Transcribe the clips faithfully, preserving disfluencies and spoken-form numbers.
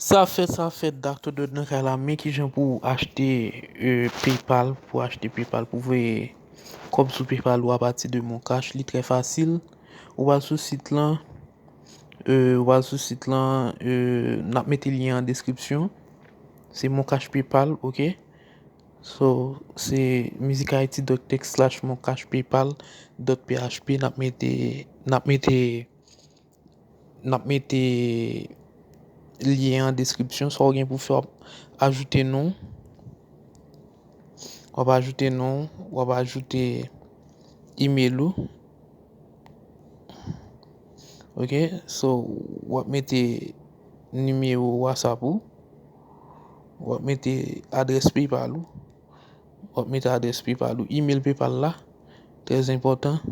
Sa fèt, sa fèt, Doctor Dod nan kay la, men kijan pou achte, euh, PayPal, pou achte PayPal, pou voye kòb sou PayPal ou apati de Mon Cash, li trè fasil. Ou pral sou sit lan, euh, ou pral sou sit lan, euh, n ap mete lyen an deskripsyon. Se Mon Cash PayPal, ok? So, se musicaiti dot tech slash Mon Cash PayPal dot P H P, n ap mete, n ap mete n ap mete lyen an deskripsyon. Sa w gen pou fè, w ap ajoute non. W ap ajoute non, w ap ajoute email ou. Ok, so w ap mete nimewo WhatsApp ou. W ap mete adrès PayPal ou. W ap mete adrès PayPal ou, email PayPal la, trè enpòtan.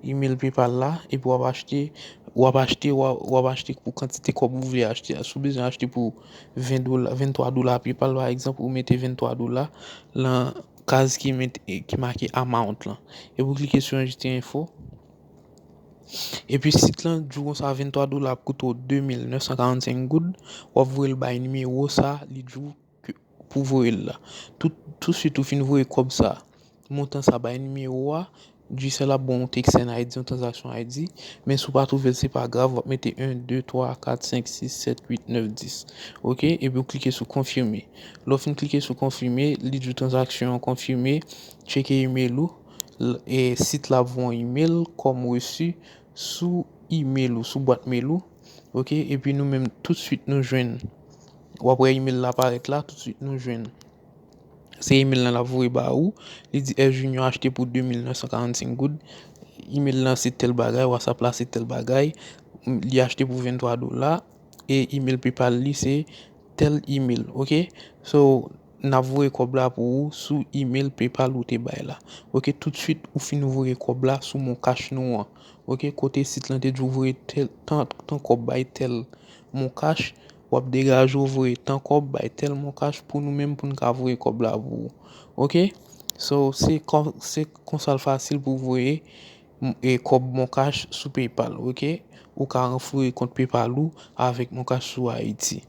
Email PayPal la, epi w ap achte, w ap achte, w ap, w ap achte pou kantite kòb ou vle achte a. Si w bezwen achte pou ven dola, venntwa dola PayPal, pa egzanp, ou mete venntwa dola lan kaz ki mete, ki make amount lan. Epi w klike sou enregistre enfo. Epi sit lan di w konsa venntwa dola ap koute w de mil nèf san karannsenk goud. W ap voye l bay nimewo sa, li di w ke pou voye l la. Tout, tousuit ou fin voye kòb sa, montan sa bay nimewo a, Digicel ap ba w yon text send I D, yon tranzaksyon I D, men si w pa twouve l, se pa grav, w ap mete en, de, twa, kat, senk, sis, sèt, uit, nèf, dis. Ok? Epi w klike sou konfime. Lè w fin klike sou konfime, li di w tranzaksyon an konfime, tcheke email ou, l-, e sit la ap voye yon email kòm resi sou email ou, sou bwat mail ou. Ok? Epi nou menm, tousuit nou jwenn, w ap wè email la parèt la, tousuit nou jwenn. Se email lan l ap voye ba ou. Li di S Junior achte pou de mil nèf san karannsenk goud. Email lan se tèl bagay, WhatsApp la se tèl bagay. Li achte pou venntwa dola. E email PayPal li se tèl email. Ok? So, n ap voye kòb la pou ou sou email PayPal ou te bay la. Ok? Tousuit ou fin voye kòb la sou Mon Cash nou an. Ok? Kote sit lan te di w voye tèl, tan, tan kòb bay tèl Mon Cash, w ap degaje w voye tan kòb bay tèl Mon Cash pou nou menm pou n ka voye kòb la pou ou. Ok? So, se kon-, se konsa l fasil pou voye, m-, e, kòb Mon Cash sou PayPal, ok? Ou ka ranflouye kont PayPal ou avèk Mon Cash sou Ayiti.